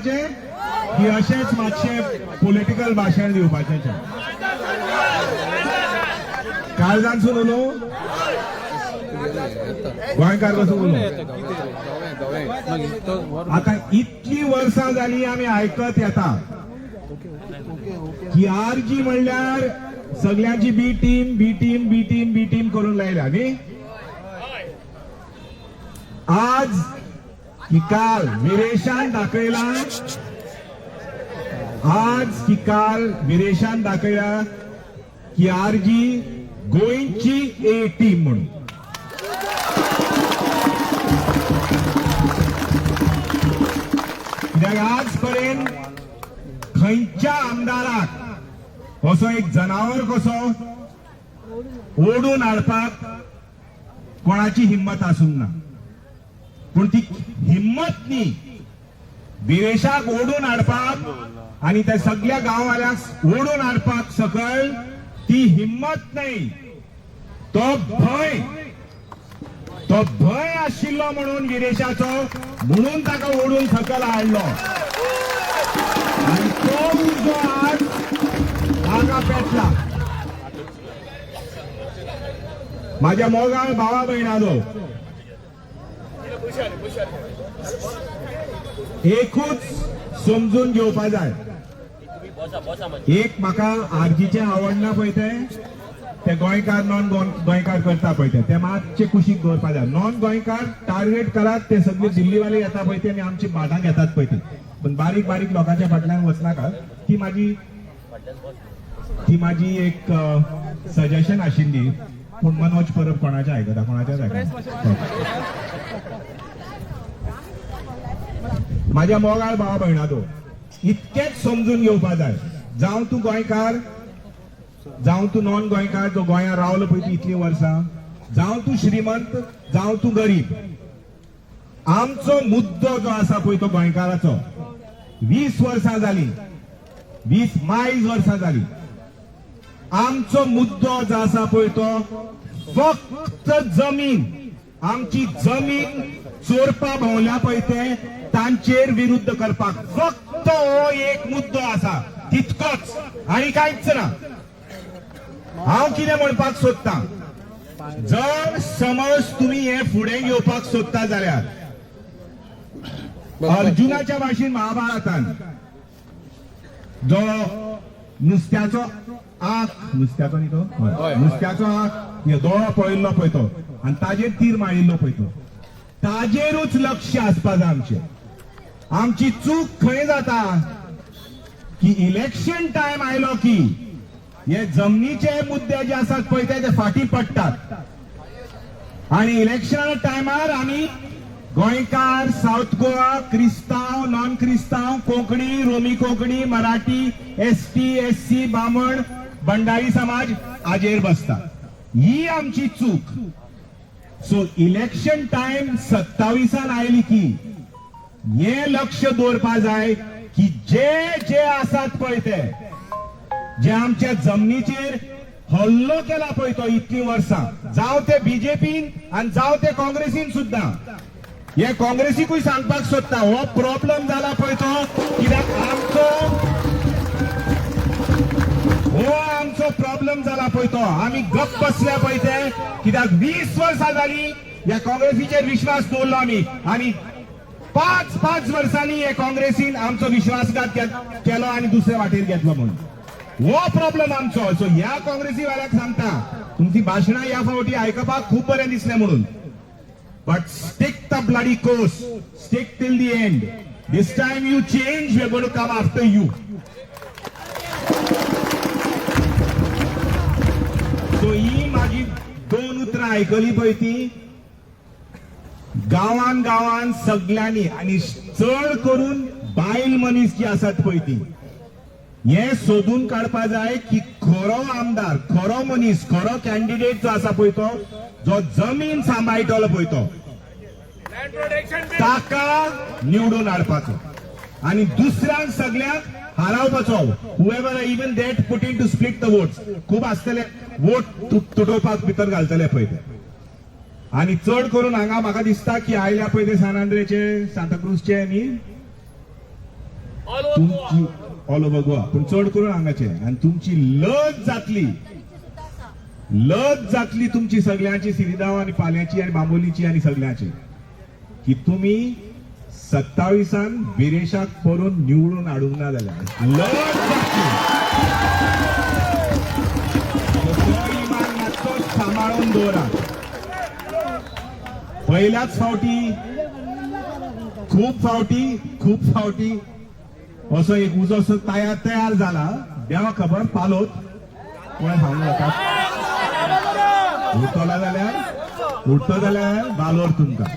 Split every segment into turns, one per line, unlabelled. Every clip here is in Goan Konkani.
उलोवपाचें की अशेंच मातशें पॉलिटिकल भाशण दिवपाचें? काळजांतसून उलोवं, गोंयकार कसो उलोवं? आता इतली वर्सां जाली आमी आयकत येता की आरजी म्हणल्यार सगळ्यांची B team, B team, B team, B team करून लायल्या न्ही. आज की काल विरेशान दाखयला, आज की काल विरेशान दाखयला की आरजी गोंयची ए टीम म्हणून. कित्याक आजपर्यंत खंयच्या आमदाराक असो एक जनावर कसो ओडून हाडपाक कोणाची हिंमत आसूंक ना. पूण ती हिंमत न्ही, विरेशाक ओडून हाडपाक आनी त्या सगळ्या गांववाल्यांक ओडून हाडपाक सकयल ती हिंमत नाही, तो भंय, तो भंय आशिल्लो म्हणून विरेशाचो, म्हणून ताका ओडून सकयल हाडलो आनी तो उजो आज हांगा पेटला. माझ्या मोगाळ भावा भयणालो, एकूच समजून घेवपा जाय. एक म्हाका आरजीचें आवडना पळय तें, ते गोंयकार नॉन गोंयकार करता पळय ते, ते मातशे कुशीक दवरपा जाय. नॉन गोंयकार टार्गेट करात, ते सगळे दिल्लीवाले येता पळय ते आनी आमची भाटां घेतात पळय ते, पण बारीक बारीक लोकांच्या फाटल्यान वचनाका. ती माझी एक सजेशन आशिल्ली. पूण मनोज परब कोणाच्या आयकता? कोणाच्याच आयकता. माझ्या मोगाळ भावा भयणाचो, इतकेच समजून घेवपा जाय. जावं तूं गोंयकार, जावं तूं नॉन गोंयकार जो गोंयांत रावलो पळय इतलीं वर्सां, जावं तूं श्रीमंत, जावं तूं गरीब, आमचो मुद्दो जो आसा पळय तो गोंयकाराचो, 20 वर्सां जाली, 20 मायज वर्सां जाली, आमचो मुद्दो जो आसा पळय तो फक्त जमीन. आमची जमीन चोरपा भोंवल्या पळय ते, तांचेर विरुद्ध करपाक फक्त हो एक मुद्दो आसा, तितकोच आनी कांयच ना. हांव कितें म्हणपाक सोदतां, जर समज तुमी हे फुडें घेवपाक सोदता जाल्यार अर्जुनाच्या भाशेन महाभारतान जो नुस्त्याचो आंख, नुस्त्याचो न्ही तो, नुस्त्याचो आंख, हे दोळो पळयल्लो पळय तो आनी ताजेर तीर मारिल्लो पळय तो, ताजेरूच लक्ष आसपा जाय आमचें. आमची चूक खंय जाता की इलेक्शन टायम आयलो की हे जमनीचे मुद्दे जे आसात पळय ते फाटीं पडटात आणि इलेक्शना टायमार आमी गोंयकार, साऊथ गोवा, क्रिस्तांव, नॉन क्रिस्तांव, कोंकणी, रोमी कोंकणी, मराठी, एसटी, एससी, बामण, भंडारी समाज हाजेर बसता. ही आमची चूक. सो इलेक्शन टायम 27 आयली की हे लक्ष दवरपा जाय की जे जे आसात पळय ते, जे आमच्या जमनीचेर हल्लो केला पळय तो इतलीं वर्सां, जावं ते बीजेपीन आनी जावं ते काँग्रेसीन सुद्दां. हे काँग्रेसीकूय सांगपाक सोदता, हो प्रॉब्लम जाला पळय तो कित्याक आमचो हो आमचो प्रॉब्लम जाला पळय तो, आमी गप बसल्या पळय ते कित्याक 20 वर्सां जाली ह्या काँग्रेसीचेर विश्वास दवरलो आमी आनी 5-5 वर्सांनी हे काँग्रेसीन आमचो विश्वासघात केलो आनी दुसरे वाटेर घेतलो म्हणून हो प्रॉब्लम आमचो. सो ह्या काँग्रेसी वाल्याक सांगता, तुमची भाशणां ह्या फावटी आयकपाक खूब बरें दिसलें म्हणून, but stick the bloody course, stick till the end. This time you change, we are going to come after you. So ही माझी दोन उतरां आयकली पळय ती गांवान गांवान सगळ्यांनी आनी चड करून बायल मनीस जी आसात पळय ती, हे सोदून काडपा जाय की खरो आमदार, खरो मनीस, खरो कॅन्डिडेट जो आसा पळय तो, जो जमीन सांबाळटलो पळय तो, ताका निवडून हाडपाचो आनी दुसऱ्यांक सगळ्यांक हारावपाचो. Whoever even that put in to split the votes, खूब आसतले वोट तुटोवपाक भितर घालतले पळय ते. आनी चड करून हांगा म्हाका दिसता की आयल्या पळय ते सान आंद्रेचे, सांताक्रूजचे न्ही. तुमची ऑल ओवर गोवा, पूण चड करून हांगाचे. आनी तुमची लज जातली, लज जातली तुमची सगळ्यांची, सिरिदांव आनी पाल्याची आनी बांबोलीची आनी सगळ्यांची, की तुमी 27 विरेशाक करून निवडून हाडूंक ना जाल्यार लज जातली. तो इमान मातसो सांबाळून दवरात. पयल्याच फावटी, खूब फावटी, खूब फावटी असो एक उजो असो तयार तयार जाला. देवा खबर पालोत कोणें सांगू नाका. उरतलो जाल्यार, उरतो जाल्यार बालोर तुमकां.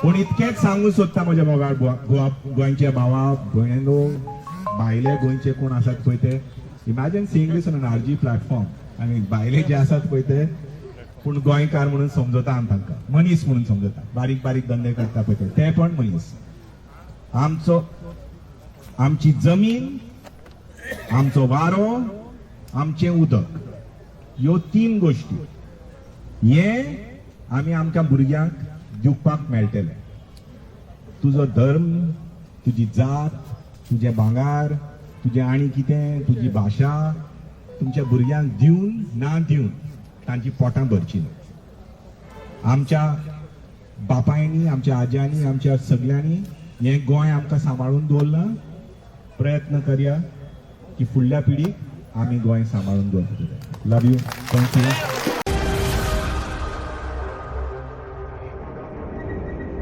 पूण इतकेंच सांगू सोदता म्हज्या मोगाळ गोवा गोंयच्या भावा भयणो, भायले गोंयचे कोण आसात पळय ते. Imagine seeing this on RG platform. आनी भायले जे आसात पळय ते, पूण गोंयकार म्हणून समजता आमी तांकां, मनीस म्हणून समजता. बारीक बारीक धंदे करता पळय ते, ते पण मनीस. आमचो, आमची जमीन, आमचो वारो, आमचें उदक, ह्यो तीन गोश्टी हे आमी आमच्या भुरग्यांक दिवपाक मेळटले. तुजो धर्म, तुजी जात, तुजें भांगार, तुजें आनी कितें, तुजी भाशा तुमच्या भुरग्यांक दिवन ना दिवन तांची पोटां भरची ना. आमच्या बापायनी, आमच्या आज्यांनी, आमच्या सगल्यांनी हें गोंय आमकां सांबाळून दवरलां. प्रयत्न करया की फुडल्या पिढीक आमी गोंय सांबाळून दवरतले. Love you, thank you.